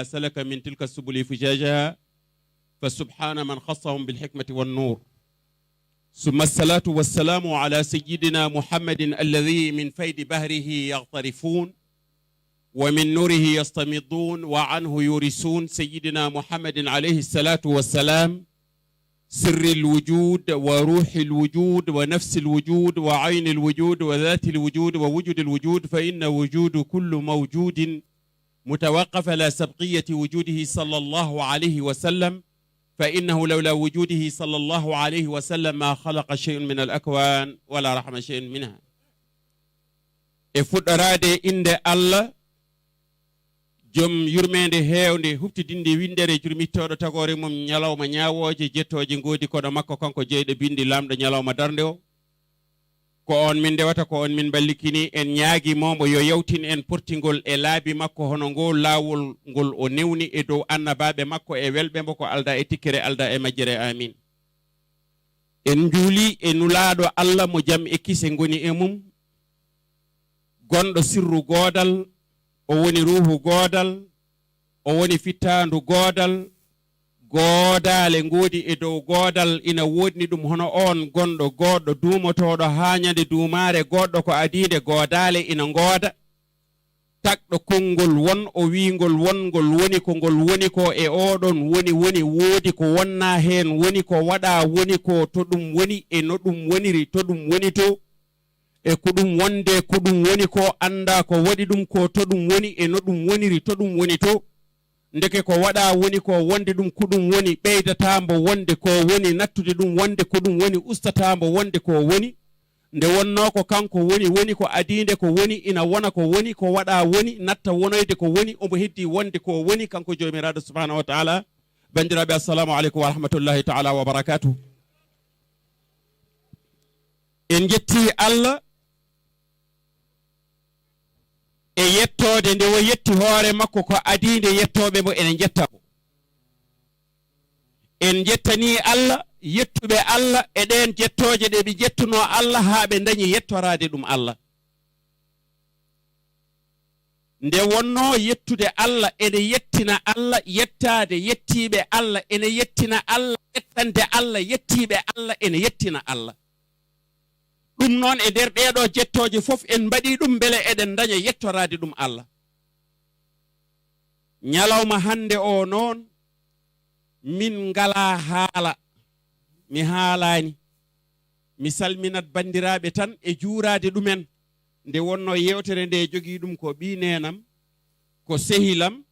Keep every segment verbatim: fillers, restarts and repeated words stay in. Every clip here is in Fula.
سلك من تلك السبل فجاجها، فسبحان من خصهم بالحكمة والنور. ثم الصلاة والسلام على سيدنا محمد الذي من فيض بحره يغترفون، ومن نوره يستمدون، وعنه يورثون، سيدنا محمد عليه الصلاة والسلام، سر الوجود وروح الوجود ونفس الوجود وعين الوجود وذات الوجود ووجود الوجود، فإن وجود كل موجود متوقف على سبقية وجوده صلى الله عليه وسلم، فإنه لولا وجوده صلى الله عليه وسلم ما خلق شيء من الأكوان ولا رحم شيء منها. E fuɗɗoraade innde Allah, jom yurmeende heewnde, huɓtidinde winndere jurmittooɗo tagoore mum, ñalawma ñaawooje, jettooje ngoodi koɗo makko, kanko jeyɗo binndi, laamɗo ñalawma darnde o. Ko on min ndewata, ko on min mballikini. En ñaagi mo mbo yo yawtin en portingol e laabi makko, hono ngol laawol ngol o newni e dow annabaaɓe makko e welɓe mbo ko alda e tikkere, alda e majjere. Amiin. En njuuli e nulaaɗo Allah mo jam e kise ngoni e mum, gonɗo sirru goodal, o woni ruuhu goodal, o woni fittaandu goodal, goodaale ngoodi e dow goodal ina woodni ɗum, hono oon gonɗo gooɗɗo duumotooɗo haa ñande duumaare, gooɗɗo ko adiinde goodaale ina ngooda. Tagɗo konngol won, o wiingol won, ngol woni ko ngol woni ko, e oɗon woni woni, woodi ko wonnaa heen, woni ko waɗaa, woni ko to ɗum woni, e no ɗum woniri, to ɗum woni to, e ko ɗum wonde, ko ɗum woni ko, anndaa ko waɗi ɗum ko, to ɗum woni, e no ɗum woniri, to ɗum woni to. Ndeke ko waɗaa woni ko wonde ɗum ko ɗum woni, ɓeydataa mbo wonde ko woni, nattude ɗum wonde ko ɗum woni, ustataa mbo wonde ko woni. Nde wonnoo ko kanko woni, woni ko adiinde ko woni, ina wona ko woni, ko waɗaa woni, natta wonoyde ko woni, omo heddii wonde ko woni, kanko Joomiraaɗo Subhaanahu wa Taala. Banndiraaɓe, assalamu aleykum wa rahmatullahi taala wa barakatuh. En njettii Allah e yettoode nde o yetti hoore makko, ko adiinde yettooɓe mo ene njetta mo. En njettanii Allah, yettuɓe Allah e ɗeen jettooje ɗe ɓe njettunoo Allah haa ɓe ndañi yettoraade ɗum Allah. Nde wonnoo yettude Allah ene yettina Allah, yettaade yettiiɓe Allah ene yettina Allah, yettande Allah yettiiɓe Allah ene yettina Allah. Ɗum noon, e nder ɗeeɗoo jettooje fof, en mbaɗii ɗum mbele eɗen ndaña yettoraade ɗum Allah. Ñalawma hannde o noon, min ngalaa haala, mi haalaani. Mi salminat banndiraaɓe tan e juuraade ɗumen. Nde wonnoo yeewtere nde jogii ɗum ko ɓii neenam, ko sehilam,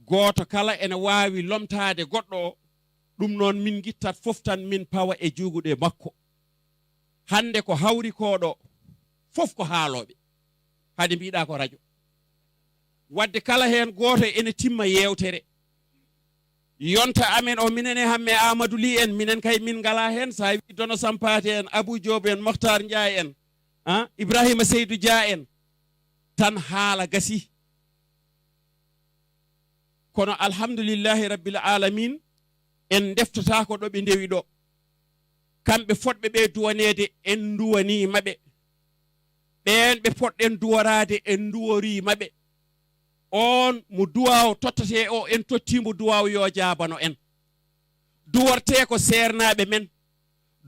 gooto kala ene waawi lomtaade goɗɗo o. Ɗum noon, min ngittat fof tan min pawa e juuguɗe makko. Hannde ko hawri ko ɗo fof ko haalooɓe. Hade mbiɗa ko rajo. Wadde kala heen gooto ene timma yeewtere. Yonta amen o, minen e Hamme Amadou Ly en, minen kay min ngalaa heen. So a wii Dono Sampaate en, Abou Diop en, Mokhtar Ndiaye en, ah, Ibrahima Seydou Dia en, tan haala gasii. Kono alhamdulillahi rabbil alamin, en ndeftotaako ɗo ɓe ndewi ɗo. Kamɓe fotɓe ɓe duwaneede, en nduwanii maɓe. Ɓeen ɓe potɗen duworaade, en nduworii maɓe. Oon mo duwaaw tottatee o, en tottii mo duwaaw yo jaabano en. Duwortee ko seernaaɓe men,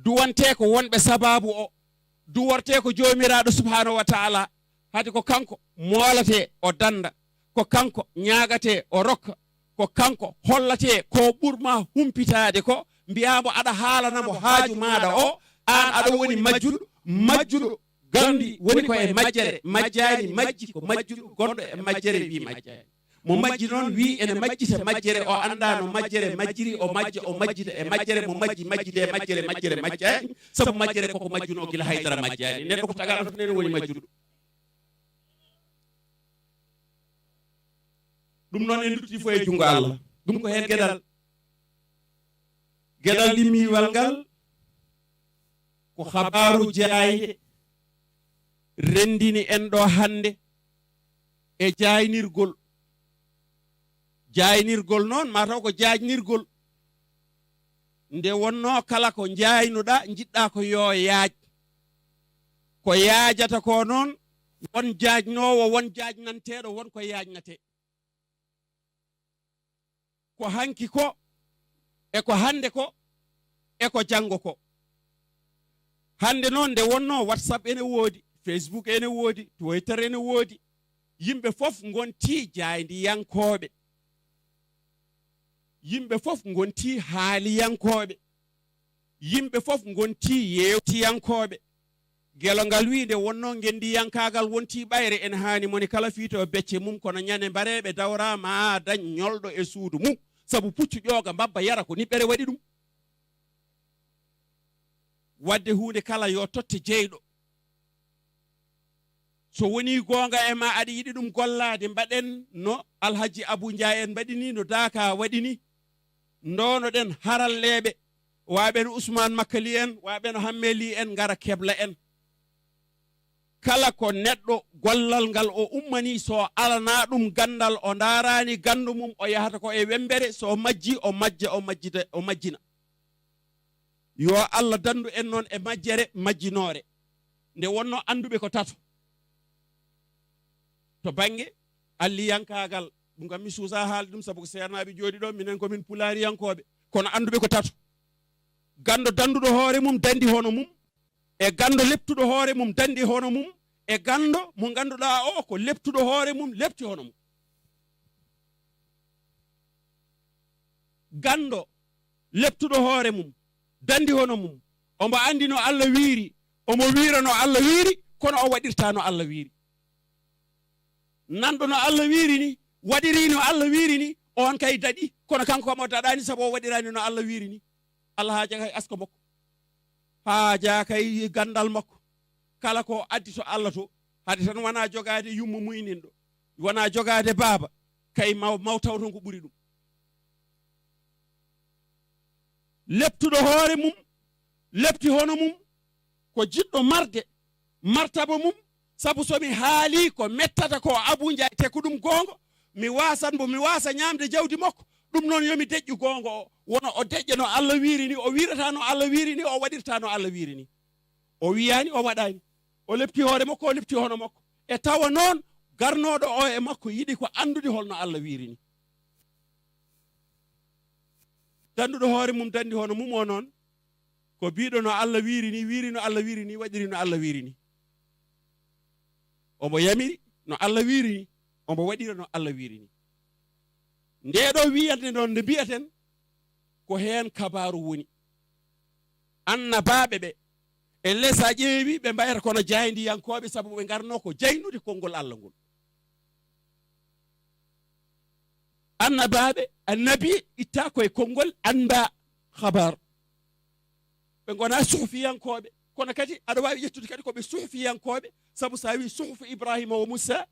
duwantee ko wonɓe sabaabu o, duwortee ko Joomiraaɗo Subhaanahu wa Taala. Hade ko kanko moolatee o dannda, ko kanko ñaagatee o rokka, ko kanko hollatee ko ɓurma humpitaade ko, mbiyaa mo aɗa haalana mo haaju maaɗa o, aan aɗa woni majjuɗo, majjuɗo. Gandi woni ko e majjere, majjaani majji ko majjuɗo gonɗo e majjere wi majjaani. Mo majji noon wi ene majjita majjere, o anndaa no majjere majjiri, o majja, o majjita e majjere, mo majji majjide e majjere, majjere majjaani, sabu majjere koko majjunoo gila haydara majjaani. Neɗɗo ko tagaaɗo tan ene woni majjuɗo. Ɗum noon en ndutti fof e junngo Allah. Ɗum ko heen geɗal. Geɗal limmiiwal ngal ko habaaru jaayde renndini en ɗo hannde e jaaynirgol. Jaaynirgol noon, maa taw ko jaajnirgol. Nde wonnoo kala ko njaaynuɗaa, njiɗɗaa ko yo yaaj. Ko yaajata ko noon, won jaajnoowo, won jaajnanteeɗo, won ko yaajnatee. ko hanki ko, e ko hannde ko, e ko janngo ko. Hannde noon nde wonnoo, WhatsApp ene woodi, Facebook ene woodi, Twitter ene woodi. Yimɓe fof ngontii jaayndiyankooɓe. Yimɓe fof ngontii haaliyankooɓe. Yimɓe fof ngontii yeewtiyankooɓe. Gelo ngal wii nde wonnoo ngenndiyankaagal wontii ɓayre, ene haani moni kala fiito becce mum, kono ñande mbareeɓe dawraa maa dañ ñolɗo e suudu mum, sabu puccu ƴooga mbabba yara ko niɓɓere waɗi ɗum. Waɗde huunde kala yo totte jeyɗo. So wonii goonga e ma, aɗa yiɗi ɗum gollaade, mbaɗen no Alhaji Abuu Njaay en mbaɗi nii, no Daakaa waɗi nii. Ndoonoɗen haralleeɓe, waaɓe no Usmaan Makkali en, waaɓe no Hammee Lih en, ngara kebla en. Kala ko neɗɗo gollal ngal o ummanii, so alanaa ɗum ganndal, o ndaaraani ganndo mum, o yahata ko e wemmbere, so majjii, o majja, o majjita, o majjina. Yo Allah danndu en noon e majjere majjinoore. Nde wonnoo annduɓe ko tato. To bannge alliyankaagal, ɗum kam mi suusaa haalde ɗum, sabu ko seernaaɓe njooɗii ɗo, minen ko min pulaariyankooɓe, kono annduɓe ko tato. Ganndo dannduɗo hoore mum, danndi hono mum, e ganndo leptuɗo hoore mum, danndi hono mum, e ganndo mo ngannduɗaa o ko leptuɗo hoore mum, lepti hono mum. Ganndo leptuɗo hoore mum, danndi hono mum, omo anndi no Allah wiiri, omo wiira no Allah wiiri, kono o waɗirtaa no Allah wiiri. Nanɗo no Allah wiiri ni, waɗirii no Allah wiiri ni, oon kay daɗi, kono kanko kam o daɗaani, sabu o waɗiraani no Allah wiiri ni. Allah haajaa kay asko makko, haajaa kay ganndal makko. Kala ko addi to Allah to, hade tan wonaa jogaade yumma muyninɗo, wonaa jogaade baaba, kay maw, maw taw toon ko ɓuri ɗum. Leptuɗo hoore mum, lepti hono mum, ko jiɗɗo marde martaba mum, sabu so mi haalii ko mettata ko Abuu Njaay, te ko ɗum goonga, mi waasat mbo, mi waasa ñaamde jawdi makko, ɗum noon yo mi deƴƴu goonga o, wona o deƴƴa no Allah wiiri ni, o wiirata no Allah wiiri ni, o waɗirta no Allah wiiri ni. O wiyaani, o waɗaani. O lepti hoore makko, o lepti hono makko. E tawa noon, garnooɗo o e makko yiɗi ko anndude holno Allah wiiri ni. Dannduɗo hoore mum, danndi hono mum o noon, ko biiɗo no Allah wiiri ni, wiiri no Allah wiiri ni, waɗiri no Allah wiiri ni. Omo yamiri no Allah wiiri ni, omo waɗira no Allah wiiri ni. Ndee ɗoo wiyande noon nde mbiyaten, ko heen kabaaru woni. Annabaaɓe ɓe, en le so a ƴeewi, ɓe mbayata kono jaayndiyankooɓe, sabu ɓe ngarnoo ko jaynude konngol Allah ngol. Annabaaɓe, annabi itta ko e konngol anba, habar. Ɓe ngonaa suhufiyankooɓe, kono kadi aɗa waawi ƴettude kadi ko ɓe suhufiyankooɓe, sabu so a wii suhufu Ibrahima wa Musa,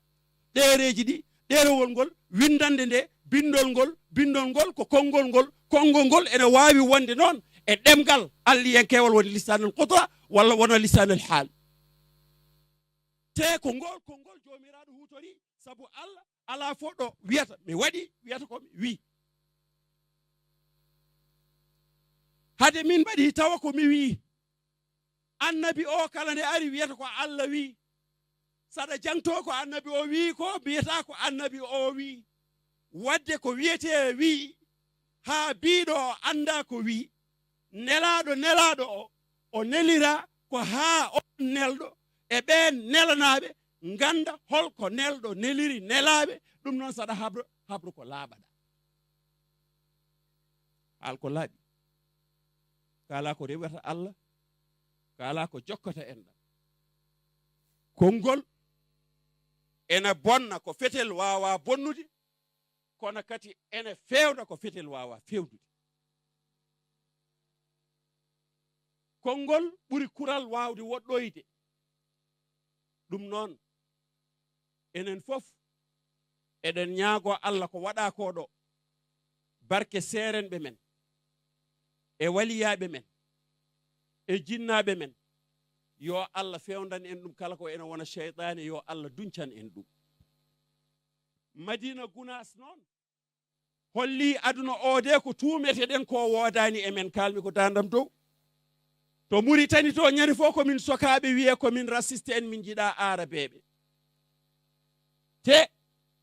ɗereeji ɗi, ɗerewol ngol, winndannde nde, binndol ngol, binndol ngol, ko konngol ngol, konngol ngol ene waawi wonde noon e ɗemngal alliyankeewal woni lisaanul qudra walla wona lisaanul haal. Te ko ngol konngol Joomiraaɗo huutori, sabu Allah alaa fof ɗo wiyata mi waɗi, wiyata ko mi wii. Hade min mbaɗi tawa ko mi wii. Annabi o kala nde ari wiyata ko Allah wii. Saɗa jangto ko annabi o wii ko, mbiyata ko annabi o wii. Wadde ko wiyetee wii, haa biiɗo o annda ko wii. Nelaaɗo, nelaaɗo o, o nelira ko haa on nelɗo e ɓeen nelanaaɓe ngannda holko nelɗo neliri nelaaɓe. Ɗum noon, saɗa habro, habro ko laaɓaɗa. Haal ko laaɓi. Kala ko rewata Allah, kala ko jokkata enɗam. Konngol ena bonna ko fetel waawaa bonnude, kono kadi ene feewna ko fetel waawaa feewnude. Konngol ɓuri kural waawde woɗɗoyde. Ɗum noon, enen fof eɗen ñaagoo Allah ko waɗaa koo ɗoo, barke seerenɓe men, e waliyaaɓe men, e jinnaaɓe men, yo Allah feewndan en ɗum kala ko ene wona seyɗaane, yo Allah duñcan en ɗum. Madina Gunaas noon, hollii aduna oo de ko tuumeteɗen ko woodaani e men, kaalmi ko daandam dow. To Muritani to, ñande fof ko min sokaaɓe wiyee ko min raciste en, min njiɗaa aarabeeɓe. Te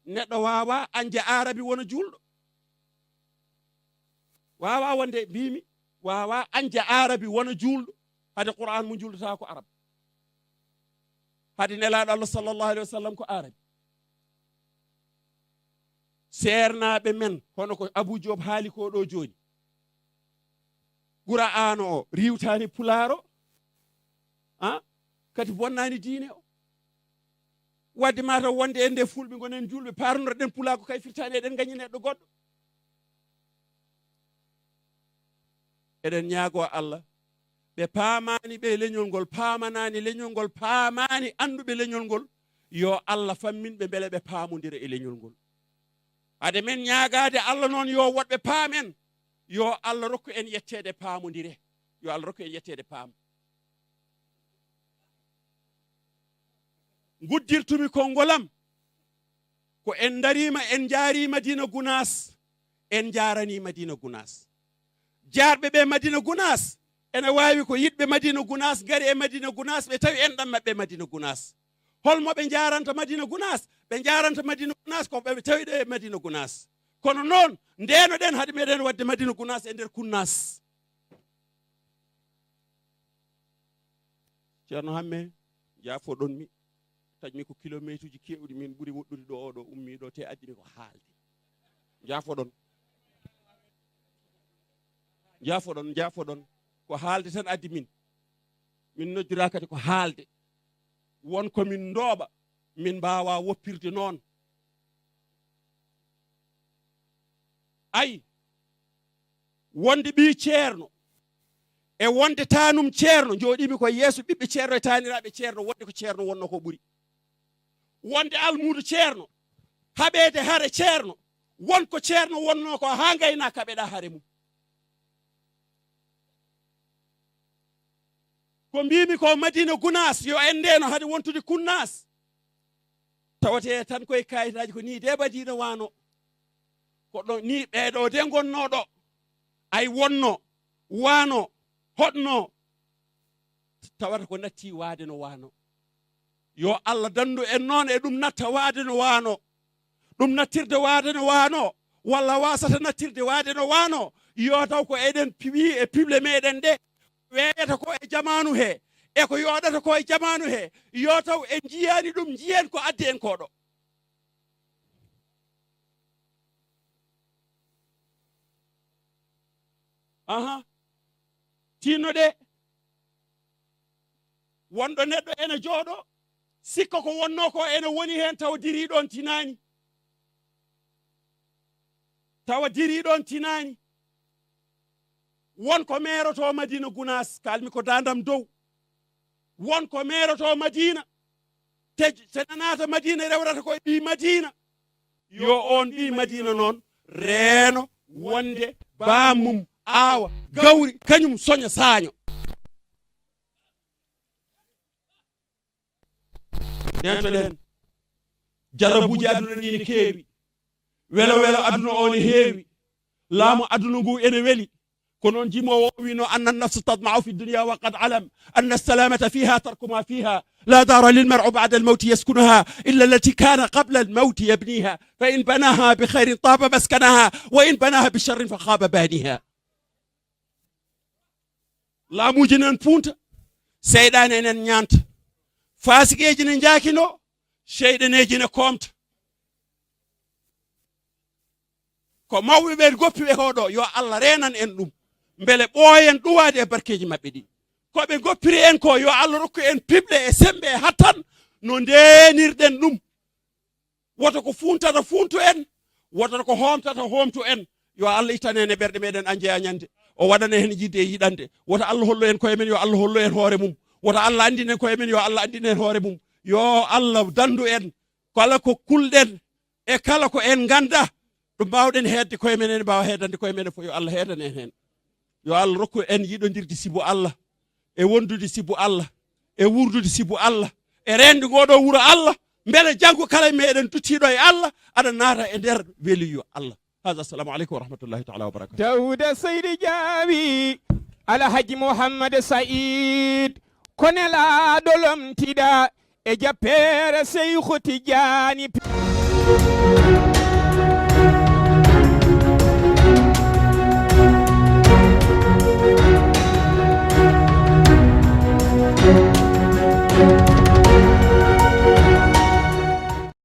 neɗɗo waawaa añde aarabi wona juulɗo. Waawaa wonde, mbiimi, waawaa anja Aarabi wona juulɗo, hade Qur'aan mo juulɗataa ko Arab. Hade Nelaaɗo Allah sallallahu alayhi wa sallam ko Aarabi. Seernaaɓe men, hono ko Abuu Joob haali ko ɗoo jooni. Qur'aana o riiwtaani Pulaar o, ah, kadi bonnaani diine o. Wadde maa taw wonde en nde Fulɓe ngonen juulɓe, paarnotoɗen Pulaagu kay firtaani eɗen ngañi neɗɗo goɗɗo. Eɗen ñaagoo Allah, ɓe paamaani ɓe leñol ngol, paamanaani leñol ngol, paamaani annduɓe leñol ngol, yo Allah fammin ɓe mbele ɓe paamondira e leñol ngol. Hade men ñaagaade Allah noon yo woɗɓe paam en, yo Allah rokku en yetteede paamondire, yo Allah rokku en yetteede paam. Nguddirtumi konngol am ko en ndariima, en njaariima Madiina Gunaas, en njaaranii Madiina Gunaas. Jaarɓe ɓe Madiina Gunaas ene waawi ko yiɗɓe Madiina Gunaas, ngari e Madiina Gunaas, ɓe tawi enɗam maɓɓe Madiina Gunaas. Hol mo ɓe njaaranta Madiina Gunaas? Ɓe njaaranta Madiina Gunaas ko ɓe tawi ɗo e Madiina Gunaas. Kono noon, ndeenoɗen hade meɗen waɗde Madiina Gunaas e nder Kunnaas. Ceerno Hamme, njaafoɗon mi. Taƴmi ko kilomeetuuji keewɗi min ɓuri woɗɗude ɗo, oɗo ummii ɗo, te addi mi ko haalde. Njaafoɗon. Njaafoɗon, njaafoɗon. Ko haalde tan addi min. Min noddiraa kadi ko haalde. Won ko min ndooɓa, min mbaawaa woppirde noon. Ay, wonde ɓii ceerno e wonde taanum ceerno, njooɗiimi ko yeeso ɓiɓɓe ceerno e taaniraaɓe ceerno, wonde ko ceerno wonno ko ɓuri. Wonde almuudo ceerno, haɓeede hare ceerno, won ko ceerno wonno ko haa ngaynaaka kaɓeɗaa hare mum. Ko mbiimi ko Madiina Gunaas, yo en ndeeno hade wontude Kunnaas. Tawatee tan koye kaayitaaji ko nii de Madiina waano. Ko ɗo nii ɓeeɗo de ngonnoo ɗo. Ay wonno, waano, hoɗno. Tawata ko natti waade no waano. Yo Allah danndu en noon e ɗum natta waade no waano. Ɗum nattirde waade no waano, walla wasata nattirde waade no waano. Yo taw ko eɗen piwi e piɓle meɗen ɗe, weeyata ko e jamaanu he, e ko yooɗata ko e jamaanu he, yo taw en njiyaani ɗum, njiyen ko addi en ko ɗo. Aha. Tinno ɗe. Wonɗo neɗɗo ene jooɗo, sikka ko wonno ko ene woni heen, tawa dirii ɗoon tinaani. Tawa dirii ɗoon tinaani. Won ko meeroto Madiina Gunaas, kalmi ko daandam dow. Won ko meeroto Madiina, te, te nanaata Madiina rewrata koye ɓii Madiina. Yo oon ɓii Madiina noon reeno wonde baamum aawa gawri, kañum soña saaño. Ndeentoɗen. Jarrabuuji aduna ɗi ne keewi. Welo welo aduna o ne heewi. Laamu aduna ngu ene weli. Ko noon jimoowo o wino: أن النفس تطمع في الدنيا وقد علم أن السلامة فيها ترك ما فيها. لا دار للمرء بعد الموت يسكنها إلا التي كان قبل الموت يبنيها، فإن بناها بخير طاب مسكنها وإن بناها بشر فخاب بانيها. Laamuuji nen punta, seyɗaane enen ñaanta. Faasiqeeji ne njaakino, seyɗaneeji ne koomta. Ko mawɓe ɓe goppi ɓe ko ɗo, yo Allah reenan en ɗum. Mbele ɓooyen ɗuwaade e barkeeji maɓɓe ɗi. Ko ɓe goppiri en ko, yo Allah rokku en piɓle e semmbe e hattan no ndeenirɗen ɗum. Woto ko fuuntata fuuntu en, woto ko hoomtata hoomtu en. Yo Allah ittan en e ɓerɗe meɗen anje e añande. O waɗana en yiɗde e yiɗande. Woto Allah hollu en koye men, yo Allah hollu en hoore mum. Woto Allah anndin en koye men, yo Allah anndin en hoore mum. Yo Allah danndu en kala ko kulɗen e kala ko en ngannda, ɗo mbaawɗen heedde koye men, en mbaawa heedande koye men fof, yo Allah heedan en heen. Yo Allah rokku en yiɗondirde sibu Allah, e wondude sibu Allah, e wuurdude sibu Allah, e reende ngoo ɗoo wuro Allah, mbele janngo kala meɗen duttiiɗo e Allah, aɗa naata e nder weliyo Allah. Hada, assalamu aleykum wa rahmatullahi taala wa barakatuh. Dawda Seydi Jaawi, Alhaji Mouhammad Saïd, ko nelaaɗo lomtiɗa e jappeere Seyku Tijaani.